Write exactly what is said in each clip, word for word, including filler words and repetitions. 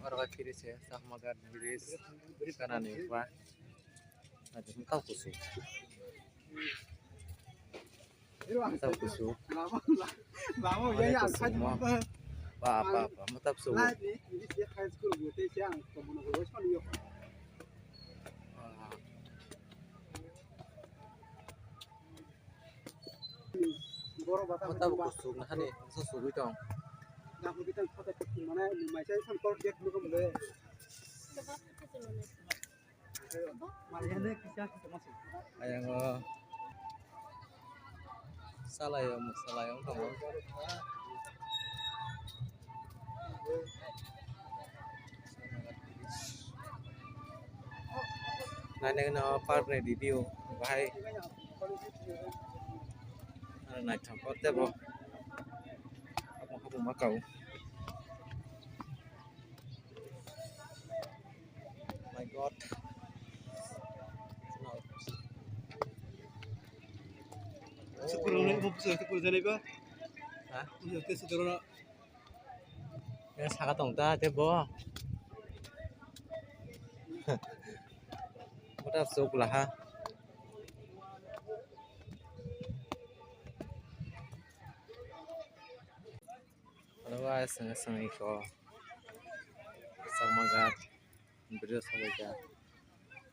Oro khe phiri se Chakma Ghat bridge kanani ba. Ado wngkha kusu. Wngkha kusu. Lama, lama, lama, Ore ya, ya, kusu ya, mo. Ya. Ba, ba, ba, mo tap su. Live ni, ini dia high school bu te siang, temen aku bos kan yo. Ah. Borok bata Mo tap kusu na hani, so su tong. Dah, kita kata kusu mana, ini macam sam kor dia dulu kan boleh. Ayang o salayo, salayo wng tongo. Nainai no park ni review bahai naithok khe tebo. Omo khe bo ma kao. My God. Sukur ni, sukur jani ba? Ha? Sukur na. Ya, saka tong ta, te bo. Kota sok laha. Hello guys, ang isang iko Chakma Ghat video sabaika.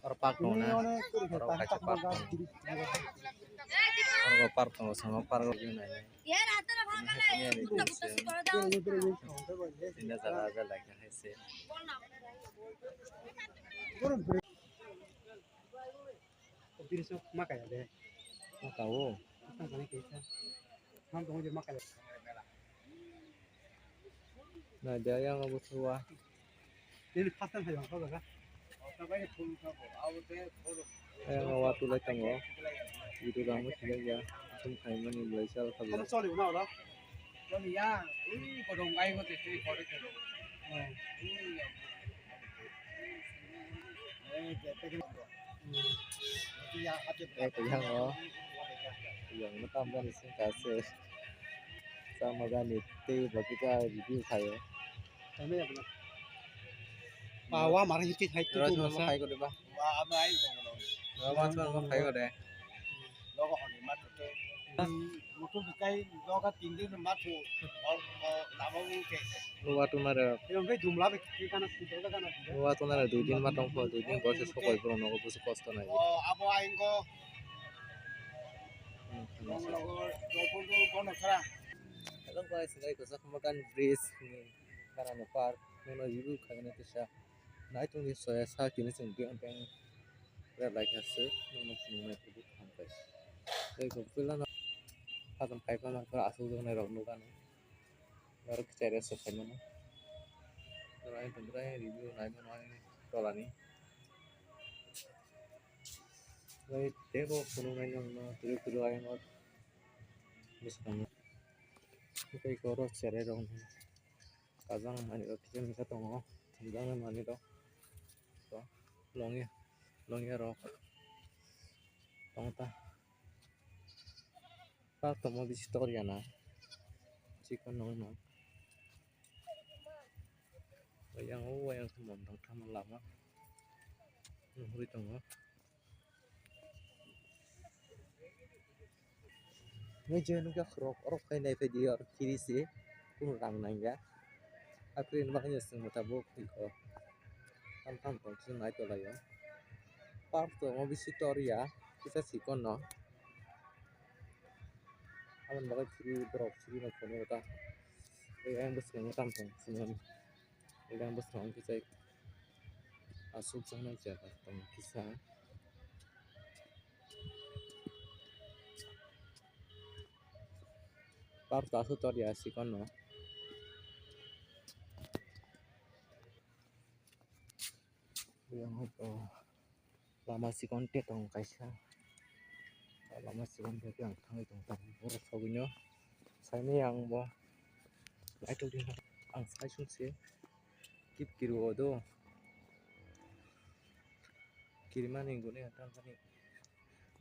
Oro park tongo na, oro kaisa park tongo. Oro park tongo, sama park o view nainai. Ini jaga jaga lagi hai se. Birisok makaya de. Makao. Asang kani kaisa. Ham tongo je makaya. Na de yang obo suwa. Ini first time hai bang kau jaga. Yang obo tulai tango. Itu kamu sini ya. Sum kaimani belai sal kabu. Kamu soli na ora? Soli ya. Ini kodong kai ko tete kore kore. Hmm. Ini ya. Tei twi yang o, yang no tam jani sing ka se. Chama jani tei bo kisa review khaio. Ba, wa mara hiti khai tu. Rajma ma khai ko de ba. Wa, ama ai ko. Rajma ma khai ko de. Logo honi ma tu te. Mutu bikai loga tin din ma tu. Lama wi ke. Nuwa tunare. Yo, bai dum la be ki kana si, kana si. Nuwa tunare dui din ma tongkho, dui din bo se sokoi borok nogo busu kosto nai. O, abo aingo. Hmm, hmm. Hello guys, ngai ko Chakma Ghat bridge ni kanani park. Nono review khaina kisa. Naitung ni soya sa kini sing biang biang. Red light ha se, nono phunuknai kubu thamkai. Tei ko pila no. Hadam kaipa nang kha asuk joknai rok nukha nw. Aro kichai rest rok khaimano. Aro ayang tongmani review naimano ayang tolani. Bai tebo phunuknai nokno twiwi kwrwi ayang o bwskango. Tei oro cherai rok kajang manwi rok kisa misa tongo. Thumjaknai manwi rok longya longya rok tongta. Park tongma bisi torya na chikon nong nong. Yang o yang khe mondang thangma lama nuhuri tongo. Nui je nukha khorok orok khai nai phai di oro kiri se kunu rang nangya. Akre ni bagwi chwng mwta bo khe ko. Tam tam tong chwng nai tolai o. Park tongo bisi torya kisa chikon no. Aboni bagwi chiri borok chiri no phunukgo ta. Tei ayang bwskango tamo tong phunukgo. Tei ayang bwskango kisa aswk jaknai jaga tong kisa. Park aswk torya chikon no. Yang hwnkhe lama chikon te tong kaisa. Lama chikon te ang thangwi tong tong borok sogwino saimanya ang bo naitugdi ang saisung se kip kiru o do kirimani gune tangkani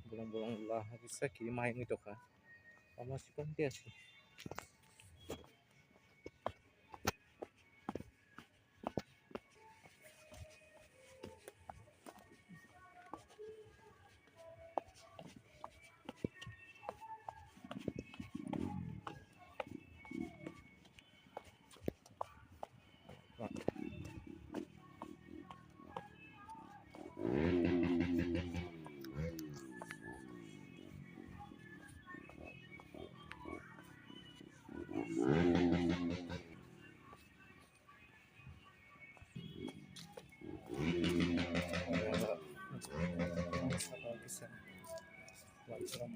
bolong bolong la hakhe sa kirima wngwi tongkha lama chikon te aswk.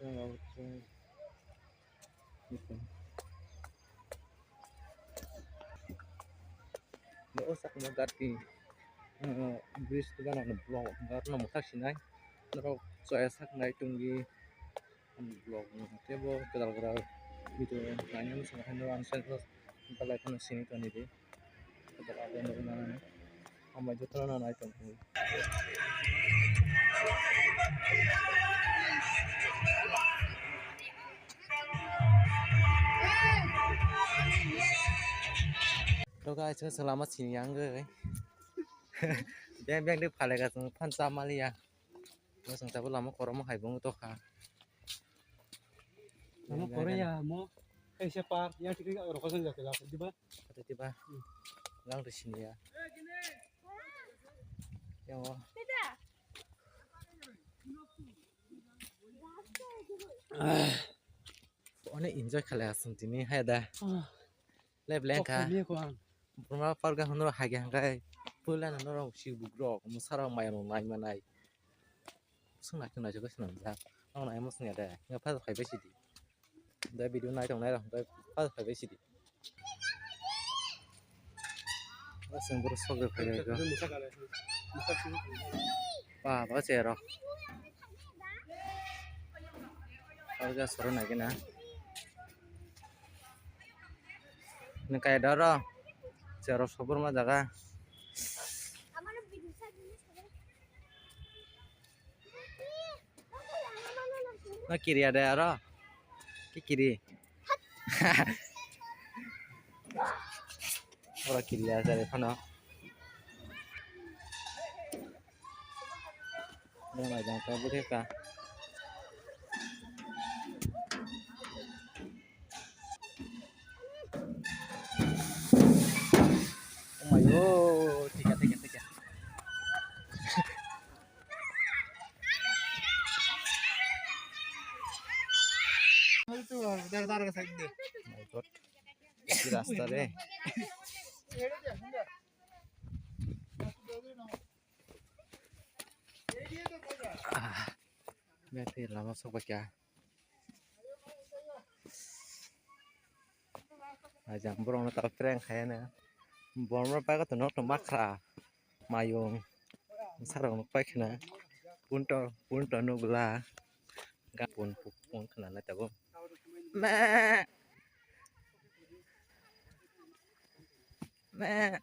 guys. Bo o sakno gati, eh, bridge gana no vlog gana no mwthak sinai norok chaya sak nai tongdi. Ani vlog no tebo kwtal kwtal video nainani swngcharni ang side o belai kheno sini tongdi. Kwtal update nugwi manani. Hambai jotono no nai tongdi. To guys, chwng lama sini yang gwi. Beng beng de phale ga chwng phan cha maliya. Bo chwng tabuk lama korom hai bo wng tokha. Lama korom ya mo. Kaisa par yang tiki rokho jang jake jake diba. Ate diba. Hmm. Lang de sini ya. Yang o. Onek enjoy khalai aswng tini hai da. Ah. Lep lengkha. Kok khamya ko ang. Burma park ga hwnwi hai khe hwnkhai puila norok si bugrok mwsarok maya rok nai manai. Swng naisik naisik khe swnamjak. Ang nai muchungya de. Nga phai phai bai sidi. Da video nai tong nai rok phai phai bai sidi. Aswng boro sok rok phai rok. Ba ba se rok. Arga soro nai gana. Nung kaya doro. Sero sobor ma jaga. No kiri ada aro. Ki kiri. Ora kiri ada phano. Dong lai jang to bwkhe ka. Oh my god, thika, thika, thika. My god. Ki rasta re. Ah, bete lama sok bacha. Ajam borok no tao prank khaina. Borok no paikha to nok to makra. Mayung. Sarok no paikha na. Punto, punto nugla. Ga pun pun khna na tabo. Ma. Ma.